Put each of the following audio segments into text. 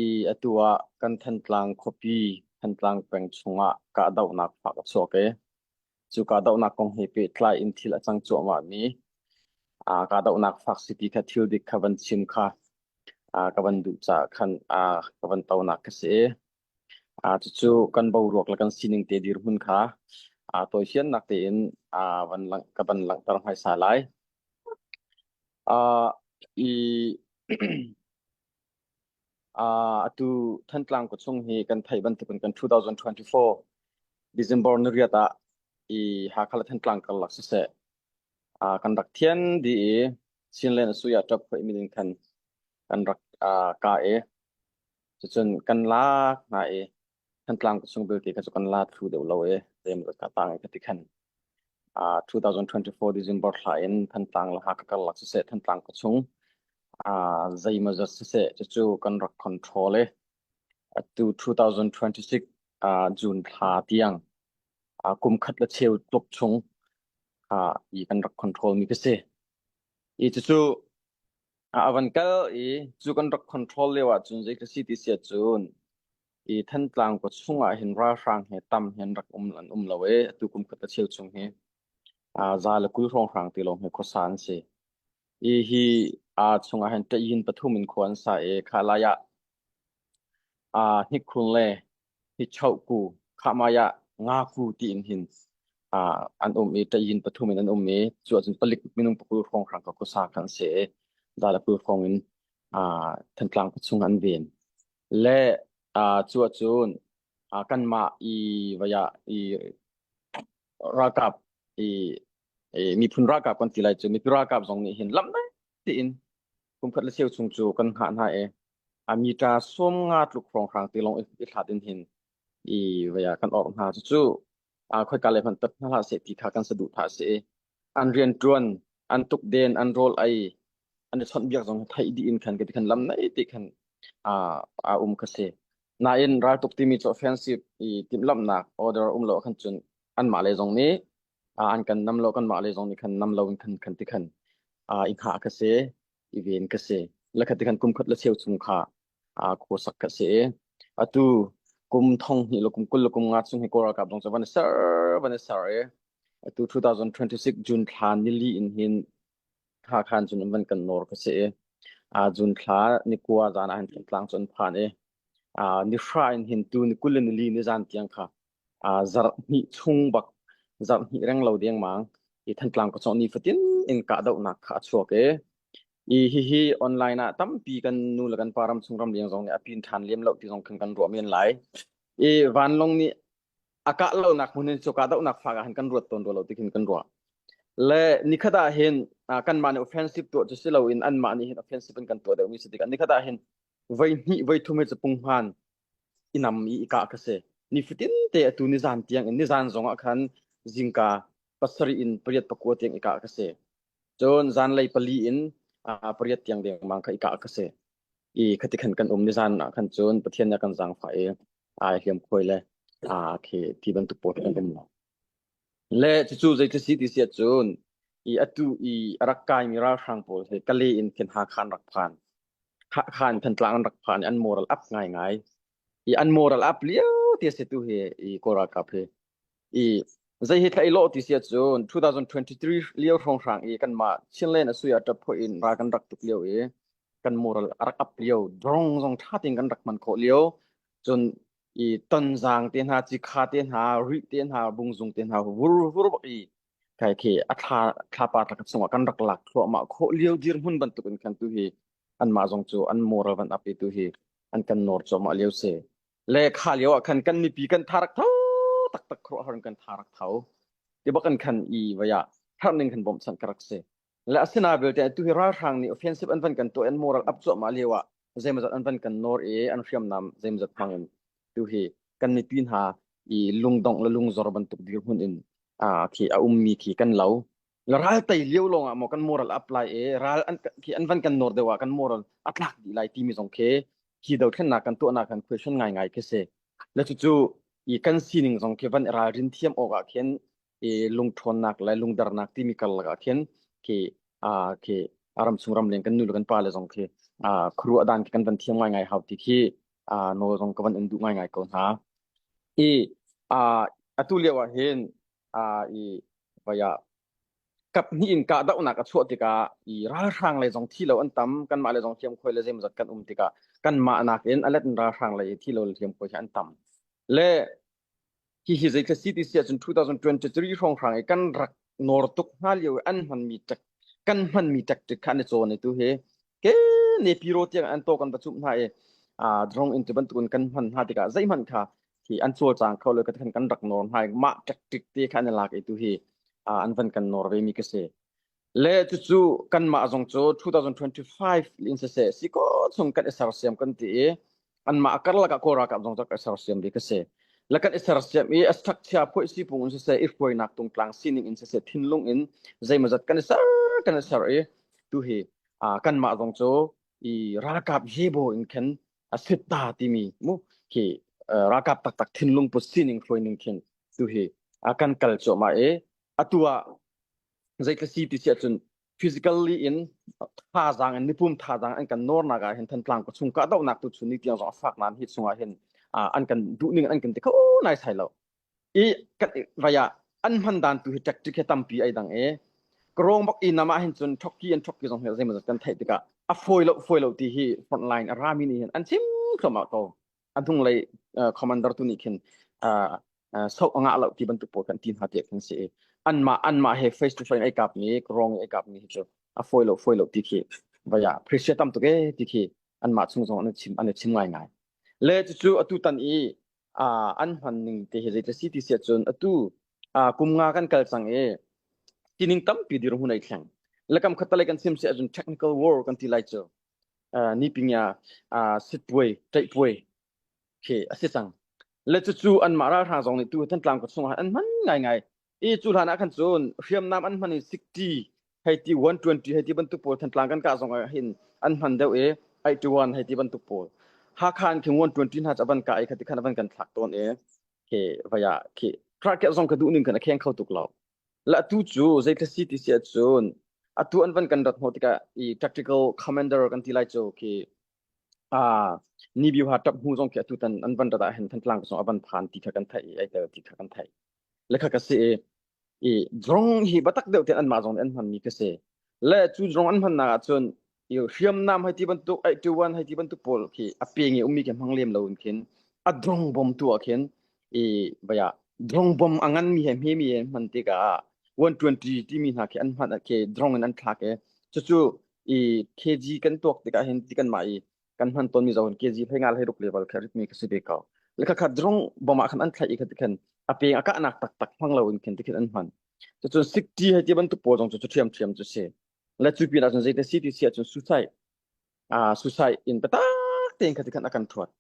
I atu ah kan Thantlang khuapi Thantlang peng chungah kahdohnak fak a chuak i cu kahdohnak kong he pehtlai in thil a cang cuahmahmi kahdohnak fak si ti kha thil dik kha van chim kha ka van duh caah khan ka van tonak ka si. Cucu kan boruak le kan sining te dirhmun kha tawifiannak tein van lang ka van langhter hmaisa lai. I Atu Thantlang khuachung hi kan theih bantukin kan 2024 December niriat ah i Hakha le Thantlang karlak siseh kan rak thian dih i Chinland Asuya ṭap khoih min in khan kan rak kah i cucun kan lak hna i Thantlang khuachung belte kha cu kan la thlu deuh lo i zeimaw ka tang i ka ti khan 2024 December thla in Thantlang le Hakha karlak siseh Thantlang khuachung zeimawzat siseh cucu kan rak control i atu 2026 June thla tiang kum khat le cheu tluk chung i kan rak control mi ka si. I cucu a van kal i cu kan rak control lio ahcun zei ka si ti si ahcun i Thantlang khua chung ah hin ralhrang he tam hin rak um an um lo i atu kum khat le cheu chung hi 120 hrawnghrang ti lawng hi khuasa an si. I hi chungah hin ṭayin pathum in khua an sa i kha lai ah hnikhun le hnichohku khahmai ah ngaku tiin hin an um i ṭayin pathum in an um i cu ahcun palik minung pakul hrawnghrang ka khuasa kha an si i 120 hrawng in Thantlang khuachung an ven. Le cu ahcun kanmah i vaya i ralkap i miphun ralkap kan ti lai cu mipi ralkap zong nih hin lam tiin kum khat le cheu chung cu kan hngah hna i a mita 50 tluk hrawnghrang ti lawng i hlat in hin i vaya kan orh hna cucu khoika le hmanh tat hna hlah seh ti kha kan saduhthah si i an rian ṭuan an tukden an rawl ei an i chawnhbiak zong theih dih in khan ka ti khan lam nei ti khan a um kha si nain raltuk timi cu offensive i timhlamhnak order um lo khan cun anmah le zong nih an kan nam lo kanmah le zong nih khan nam lo in khan khan ti khan i hngah ka si i ven ka si le khat ti khan kum khat le cheu chung kha khuasak ka si atu kum thong hnih le kum kul le kum nga chung hi Kawl ralkap zong cu van i ser van i ser i atu 2026 June thla nili in hin kha khan cun an van kan nawr ka si i June thla ni kua zan ah hin tlang cu an phan i ni hra in hin tu ni kul le nili ni zan tiang kha zarh hnih chung bak zarh hnih reng lo dengmang i Thantlang ka cawh ni fatin in kahdohnak kha a chuak i i hihi online ah tampi kan nu le kan pa ram chung ram leng zong nih a pin ṭhan lem lo ti zong khan kan ruah men lai i vanlong nih a kah lonak hmun in cu kahdohnak fak ah hin kan ruat tawn rua lo ti khin kan ruah le nikhat ah hin kanmah nih offensive tuah cu si loin anmah nih hin offensive in kan tuah deuhmi si tikah nikhat ah hin voi hnih voi thum hi cu punghman i nam i i kah ka si. Nifatin te atu nizan tiang in nizan zong ah khan zingka 7 in 8 pakua tiang i kah ka si. Cun zanlei 4 in 8 tiang dengmang kha i kah ka si. I khati khan kan um nizan ah khan cun Pathian nih a kan zaangfah i ai hliam khuai le khi ti bantuk pawl kan um lo. Le cucu zei si ti si ahcun i atu i a rak kaimi ralhrang pawl hi Kale in khin Hakha an rak phan. Hakha in Thantlang an rak phan i an moral up ngaingai. I an moral up lio ti a si tu hi i Kawl ralkap hi. I zei hi thla i lawh ti si ahcun 2023 lio hrawnghrang i kanmah Chinland a sui ah ṭap phoih in ral kan rak tuk lio i kan moral a rak up lio drone zong ṭha tein kan rak hman khawh lio cun i tonzang te hna cikha te hna rih te hna bungzung te hna vur vur bak i kai khi a thla thlapa tlak chungah kan rak lak thluahmah khawh lio dirhmun bantuk in khan tu hi anmah zong cu an moral van up i tu hi an kan nawr cuahmah lio si le kha lio ah khan kan mipi kan tha rak tho taktak khuaruahhar in kan tha rak tho ti bak an khan i vaya thar ning khan bawmhchanh ka rak si Le asina belte atu hi ralhrang nih offensive an van kan tuah an moral up cuahmah lio ah zeimawzat an van kan nawr i an hriamnam zeimawzat hmang in tu hi kan mipi hna i lungdongh le lungzor bantuk dirhmun in khi a ummi khi kan lo. Le ral tei lio lawng ah maw kan moral up lai i ral an khi an van kan nawr deuh ah kan moral a tlak dih lai timi zong khi khi dothlennak kan tuahnak kan question ngaingai khi si. Le cucu i kan sining zong khi van i ralrin thiam awk ah khin i lungṭhawnnak le lungdernak timi karlak ah khin khi khi ram chung ramleng kan nu le kan pa le zong khi khuaruah dan khi kan van thiam ngaingai hau ti khi. Nawl zong ka van in duh ngaingai ko hna. I atu lio ah hin i vaya kap hnih in kahdohnak a chuah tikah i ralhrang lei zong thi lo an tam kanmah lei zong hliamkhuai le zeimawzat kan um tikah kanmah nakin a let in ralhrang lei i thi lo le hliamkhuai hi an tam. Le hihi zeitluk si ti si ahcun 2023 hrawnghrang i kan rak nawr tuk hna lio i an hmanmi tak kan hmanmi tactic kha an i cawn i tu hi ke ne piro tiang an to kan va cumh hna i drone in ti bantukin kan hman hna tikah zeihmanh kha hi an cawlcang kho lo ka khan kan rak nawr hna i mah tactic te kha an i lak i tu hi an van kan nawr ve mi ka si. Le cucu kanmah zong cu 2025 in siseh si ko chung kan i sersiam kan ti i anmah a karlak ah Kawl ralkap zong cu kan i sersiam ve ka si. Le kan i sersiam i a structure phoih sipung in siseh i hruainak tungtlang sining in siseh thinlung in zeimawzat kan i ser kan i ser i tu hi kanmah zong cu i ralkap yebo in khin a sitta timi mu khi ralkap taktak thinlung put sining hruaining khin tu hi kan kal cuahmah i atu ah zeitluk si ti si ahcun physically in thazaang in mipum thazaang an kan nawrnak ah hin Thantlang ka chung kahdohnak tu chun ni tiang zong a fak nain hi chungah hin an kan duh ning an kan ti kho nai sai lo i kan vaya an hman dan tu hi tactic hi tampi ai dang e karong bak i nama hin cun thokki an thokki zong hi zeimawzat kan theih tikah a fawi lo fawi lo ti hi front line a rami nih hin an chim thluahmah ko a hnunglei commander tu nih khin so a ngah lo ti bantuk pawl kan ti hna ti kan si i anmah anmah he face to face ai kap mi rong ai kap mi hi cu a fawi lo fawi lo ti khi vaya appreciate tam tuk e ti khi anmah chung zong an chim an chim ngai ngai le cucu atu tan i an hman ning te hi zei si ti sia cun atu kum nga kan kal cang i tining tampi dirhmun ai thleng le kam khat kan sim si ahcun technical war kan ti lai cu ni pingya sitpuai ṭaihpuai khi a si cang. Le cucu anmah ralhrang zong nih tu Thantlang khua chungah an hman ngaingai. I cu hlan ah khan cun hriamnam an hman i 60 hei ti 120 hei ti bantuk pawl Thantlang kan kah zong ah hin an hman deuh i 81 hei ti bantuk pawl. Hakha in khin 120 hna cu a van kah i khati khan a van kan thlak tawn i khi vaya khi Krakeh zong ka duh ning khan a kheng kho tuk lo. La atu cu zeitluk si ti si ahcun atu an van kan rat hnawh tikah i tactical commander kan ti lai cu khi ni ha tap hmu zong khi atu tan an van rat ah hin Thantlang zong a van phan ti kha kan theih i ai tel ti kha kan theih. Le kha ka si i i drone hi batak deuh ten anmah zong nih an hmanmi ka si. Le cu drone an hmannak ahcun i hriamnam hei ti bantuk 81 hei ti bantuk pawl khi a peng i ummi khi hmang lem lo in khin a drone bom tu ah khin i vaya drone bom a nganmi he hmemi he hman tikah 120 timi hna khi an hman khi drone in an thlak i cucu i kg kan tuak tikah hin ti kan mah i kan hman tawnmi zohin kg hlei nga hlei ruk level kha ritmi ka si ve ko le kha kha drone bom ah khan an thlaih i kha tikhan a peng a kahnak taktak hmang lo in khin tikhin an hman cucun 60 hei ti bantuk pawl zong cu cu ṭhiamṭhiam cu si le cu pin ahcun zeite si ti si ahcun suicide suicide in biatak tein kha tikhan a kan thuat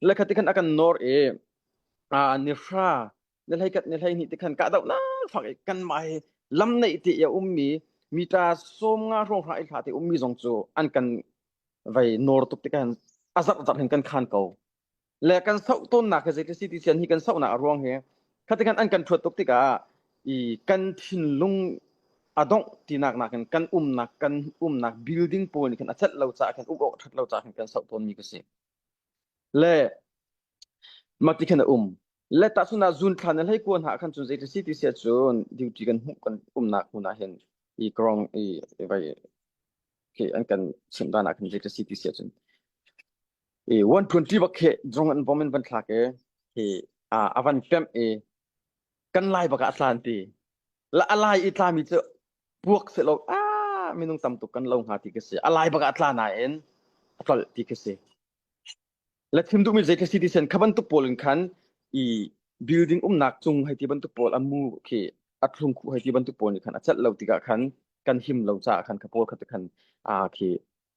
le kha tikhan a kan nawr i ni hra ni hlei kat ni hlei hnih tikhan kahdohnak fak i kanmah hi lam neih ti i a ummi mita 50 hrawng hra i hla te ummi zong cu an kan vei nawr tuk tikah a zarh zarh hin kan khan ko le kan soh tawnnak hi zeitluk si ti sian hi kan sohnak a ruang hi khatikan an kan thuat tuk tikah i kan thinlung a dongh tinak nakin kan umnak kan umnak building pawl nih khan a celh lo caah khan uk awk a that lo caah khan kan soh tawnmi ka si le mah ti khan a um le tahchun ah zun thla na hlei kuan ha khan cun zeitluk si ti sia cun duty kan hmuh kan umnak hmun ah hin i krong i vai khi an kan chimh dan ah khan zeitluk si ti sia cun i 120 bak khi drone an bom in van thlak i hi a van pemh i kan lai bak ah a tlan ti la a lai i tlami cu puak se lo a minung tam tuk kan lo hnga ti ka si a lai bak ah tla nain a tlolh ti ka si la thim duhmi zei ka si ti sen kha bantuk pawl in khan i building umnak cung hei ti bantuk pawl a mu khi a thlung khu hei ti bantuk pawl nih khan a celh lo tikah khan kan him lo caah khan kha pawl kha te khan a khi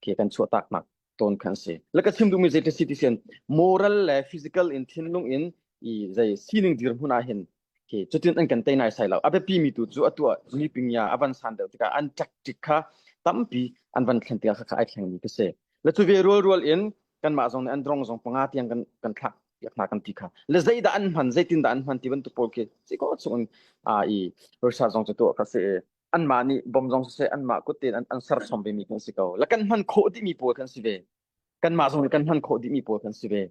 khi kan chuahtak nak tawn khan si. Le ka chim duhmi zei si ti sian moral le physical in thinlung in i zei sining dirhmun ah hin khi cutin an kan tei nai sai lo. A biapi mi tu cu atu ah mi pingya a van san deuh tikah an tactic kha tampi an van thlen tikah kha ai thleng mi ka si. Le cu ve rual rual in kanmah zong nih an drong zong panga tiang kan kan thlak piak hna kan ti kha. Le zeidah an hman zeitin dah an hman ti bantuk pawl khi si ko chung a i research zong cu tuah kha si anmah nih bom zong siseh anmah kut tein an, an serchom ve mi kan si ko la kan hman khawh dihmi pawl kan si ve kanmah zong nih kan hman khawh dihmi pawl kan si ve.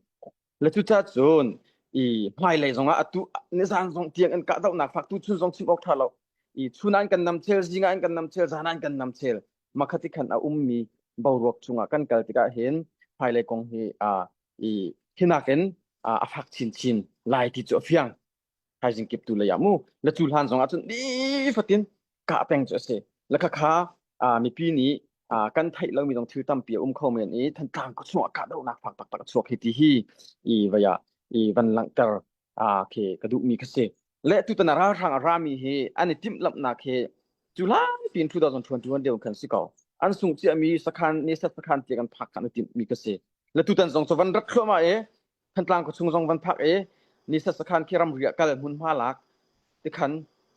Le cucaah cun i hmailei zongah atu nizan zong tiang in kahdohnak fak tu chun zong chim awk ṭha lo. I chun ah an kan nam chel, zing ah an kan nam chel, zan ah an kan nam chel. Makhati khan a ummi boruak chungah kan kal tikah hin hmailei kong hi uh, i hinak in uh, a fak chinchin lai ti cu a fiang. Thaizing kip tu lei ah mu la cu hlan zong ah cun nifatin kah peng cu a si. La khakha uh, mipi nih uh, kan theih lomi zong thil tampi a um kho men i Thantlang khua chungah kahdohnak fak taktak a chuak hi ti hi i vaya i van langhter uh, khi ka duhmi kha si. Le tutan a ralhrang a rami hi an i timhlamhnak hi cu lai pin 2021 deu khan si ko. An sung ciami sakhan ni sat sakhan tiang an phak khan i timhmi ka si. Le tutan zong cu van rak thluahmah i Thantlang khuachung zong van phak i nisat sakhan khi ramri ah kal hmunhma lak tikhan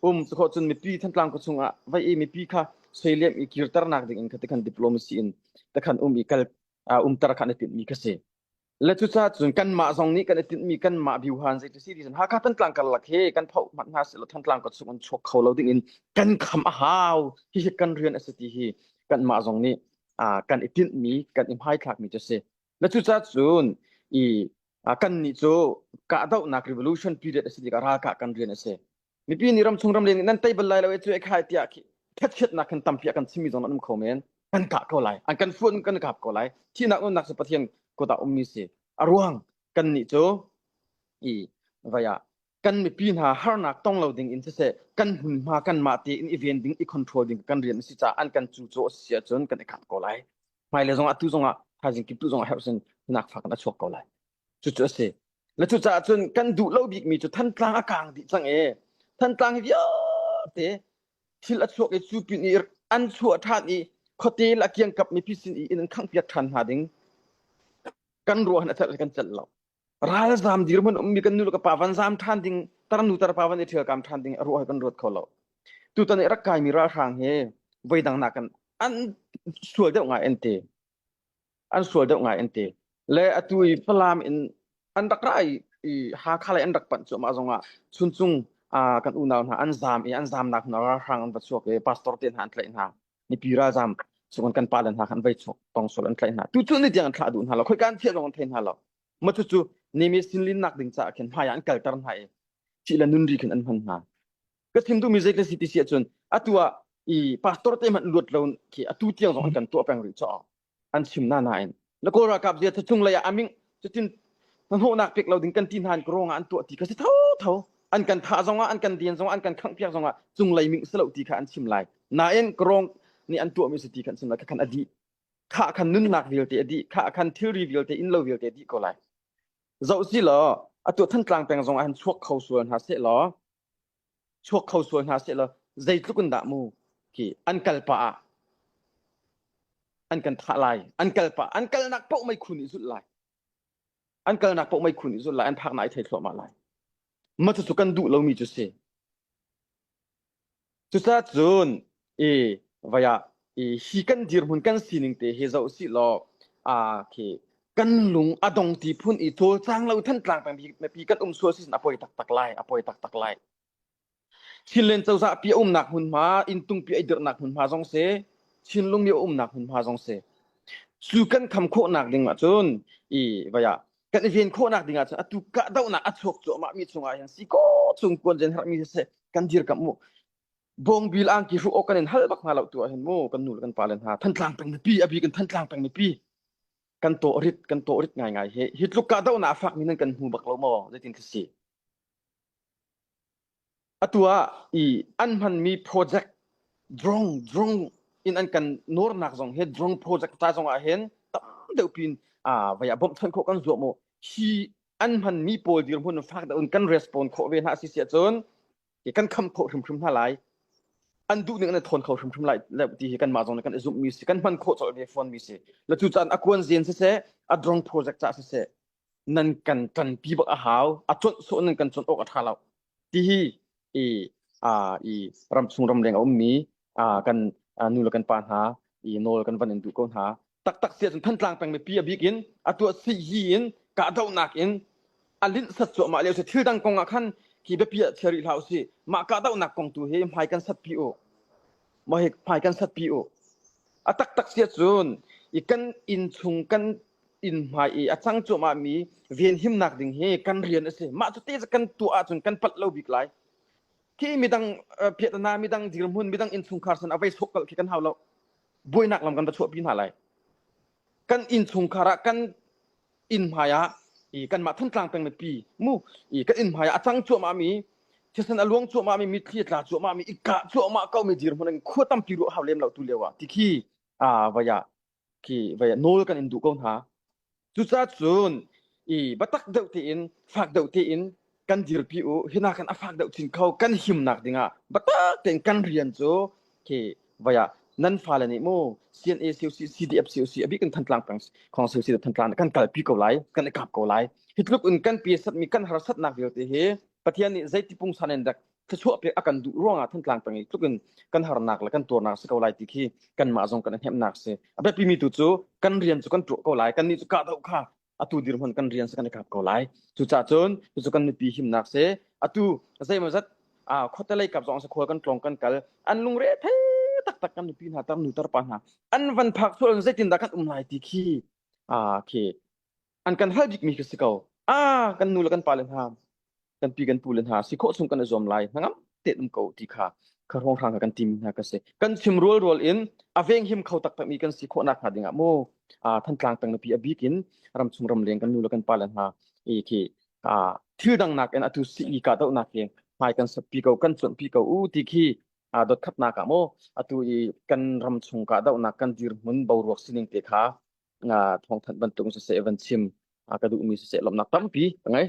um cu khawh cun mipi Thantlang khuachung ah vai i mipi kha soiliam i kirternak ding in kha tikhan diplomacy in tikhan um i kal umter kha an i timhmi kha si. Le cucaah cun kanmah zong nih kan i tinhmi kanmah biuhan zei ti si ti Hakha Thantlang karlak hi kan phoh hmanh hna seh law Thantlang khuachung an chuak kho lo ding in kan kham a hau. Hihi kan rian a si ti hi kanmah zong nih kan i tinhmi kan i hmaithlakmi cu a si. Na cucaah cun i kannih cu kahdohnak revolution period a si tikah ralkah kan rian a si. Mipi nih ramchung ramleng nih nan tei bal lai lo e cu e khai tiah khi khatchiatnak khan tampi a kan chimmi zong an um kho men. Kan kah ko lai. An kan fuan kan kap ko lai. Thihnak nunnak cu Pathian kut ah ummi si. A ruang kannih cu i vai ah kan mipi hna harnak tong lo ding in siseh kan hmunhma kanmah tein i ven ding i control ding kan rian a si caah an kan cu caw a si ahcun kan i kap ko lai. Hmailei zongah atu zongah thaizing kip tu zongah herh sin nak fak in a chuak ko lai. Cucu a si. Le cucaah cun kan duh lo bikmi cu Thantlang a kang dih cang e. Thantlang hi vialte thil a chuak i cu pin i an chuah ṭhan i khuate le a kiangkap mipi sin i inn an khanghpiak ṭhan hna ding kan ruah han a celh kan celh lo. Ralzam dirhmun ummi kan nu le ka pa van zam ṭhan ding tarnu tarpa van i ṭhialkam ṭhan ding a ruah hi kan ruat kho lo. Tutan i rak kaimi ralhrang hi voidang nakin an sual deuh ngai an ti. An sual deuh ngai an ti. Le atu i Falam in an rak ra i, i Hakha lei an rak panh cuahmah zongah Chuncung uh, kan unau hna an zam i an zamnak hna ralhrang an va chuak i pastor te hna an tlaih hna. Mipi ralzam chung kan pale hna khan vai chuak tong sual an tlaih hna. Tu cu ni tiang an thlah duh hna lo. Khoi kan thiah zong an thei hna lo. Ma cu cu nimi sinlin nak ding caah khin hmai ah an kalter hna i thih le nun ri khin an hman hna. Ka chim duhmi zei ka si ti si ahcun atu ah i pastor te hmanh luat lo khi atu tiang zong an kan tuah peng rih caw an chim na nain na kawl ralkap zia chung lei ah aming cutin hnahnawhnak pek lo ding kan ti hna in ka ruangah an tuah ti ka si tho tho an kan thah zongah an kan den zongah an kan khangh piak zongah cunglei ming si lo ti kha an chim lai nain ka rong nih an tuahmi si ti khan chim lai kha khan a dih kha khan nunnak vialte a dih kha khan thilri vialte inn lo vialte a dih ko lai zoh si law atu Thantlang peng zong ah han chuak kho sual hna seh law chuak kho sual hna seh law zeitluk in dah mu khi an kal pah ah an kan thah lai an kal pah an kalnak paoh meikhu nih zulh lai an kalnak paoh meikhu nih zulh lai an phaknak i thei thluahmah lai ma cucu kan duh lomi cu si cucaah cun i vai ah i hi kan dirhmun kan sining te hi zoh si law a khi kan lung a dong ti phun i cawlcang lo Thantlang peng mipi kan um sual si a poi taktak lai a poi taktak lai Chinland cozah pi a umnak hmunhma inntung pi ai dirhnak hmunhma zong si Chinlung mi a umnak hmunhma zong si cu kan kham khawhnak ding ahcun i vai ah kan i ven khawhnak ding ahcun atu kahdohnak a chuak cuahmah mi chungah hin si ko chung kuan zen herhmi siseh kan dirkamh mu bawngbil angki hruh awk kan in hal bak hna lo tu ah hin mu kan nu le kan pa le hna Thantlang peng mipi a bik in Thantlang peng mipi kan tawh rit kan tawh rit ngaingai hi hi tluk kahdohnak a fak mi nan kan hmu bak lo maw zeitin ka si atu ah i an hmanmi project drone drone in an kan nawrnak zong hi drone project ta zong ah hin tam deuh pin a vai ah bawmhchanh khawh kan zuam mu hi an hmanmi pawl dirhmun fak deuh in kan respond khawh ve hna si si ahcun kan kham khawh hrimhrim hna lai an duh ning an i thawn kho hrimhrim lai le ti hi kanmah zong nih kan i zumhmi si kan hman khawh colh ve fawnmi si le cu caan a kuan zen siseh a drone project ca siseh nan kan ṭanpi bak a hau a conh sawh nan kan conh awk a ṭha lo ti hi i a i ramchung ramleng a ummi a kan nu le kan pa hna i nawl kan van in duh ko hna taktak si ahcun Thantlang peng mipi a bik in a tuah si hi in kahdohnak in a linh sat cuahmah lio si thil dang kong ah khan khi biapi ah chia rih hlah usih mah kahdohnak kong tu hi hmai kan sat pi u mah hi hmai kan sat pi u a taktak si ahcun i kan inn chung kan. inn hmai i a cang cuahmah mi venhimnak ding hi kan rian a si. Mah cu te kan tuah ahcun kan palh lo bik lai. Khi midang piahtana, midang dirhmun, midang innchungkhar san a vei sawhkalh khi kan hau lo. Buainak lam kan va chuahpi hna lai. Kan innchungkhar ah kan inn hmai ah i kanmah Thantlang peng mipi mu i kan inn hmai ah a cang cuahmah mi thisen a luang cuahmah mi mitthli a tla cuahmah mi i kah cuahmah ko mi dirhmun in khua tampi ruah hau lem lo tu lio ah ti khi a vaya khi vaya nawl kan in duh ko hna. Cucaah cun i biatak deuh tein fak deuh tein kan dirpi u. Hina kan a fak deuh chin kho kan himnak dingah biatak tein kan rian cu khi vaya nan fale nih mu CNA COC CDF COC a bik in Thantlang peng khong COC Thantlang kan kalpi ko lai, kan i kap ko lai. Hi tluk in kan pi satmi kan harsatnak vialte hi Pathian nih zeiti pungsan in dak thluachuah pek a kan duh ruangah Thantlang peng i tluk in kan harnak le kan tuarnak si ko lai ti khi kanmah zong kan i hnemhnak si. A biapi mi tu cu kan rian cu kan tuah ko lai. Kannih cu kahdoh kha atu dirhmun kan rian si, kan i kap ko lai. Cucaah cun cucu kan mipi himnak si. Atu zeimawzat khuate lei kap zong si khual kan tlawng kan kal an lungre thei taktak kan mipi hna tar nu tar pa hna an van phak sual zeitindah kan um lai ti khi khi an kan hal bikmi khi si ko. Kan nu le kan pa le hna, kan pi kan pu le hna si khawh chung kan i zuam lai, hnangam te um ko ti kha kha hrawnghrang kan timi hna ka si. Kan chim rual rual in a veng him kho taktak mi kan si khawh nak hnga dingah mu Thantlang peng mipi a bik in ramchung ramleng kan nu le kan pa le hna i khi thil dang nak in atu si i ka doh nak hi hmai kan sat pi ko, kan cuanh pi ko u ti khi dot khatnak ah mu atu i kan ram chung ka dohnak kan dirhmun boruak sining te kha thawngthanh bantuk siseh van chim ka duhmi siseh lawmhnak tampi ka ngei.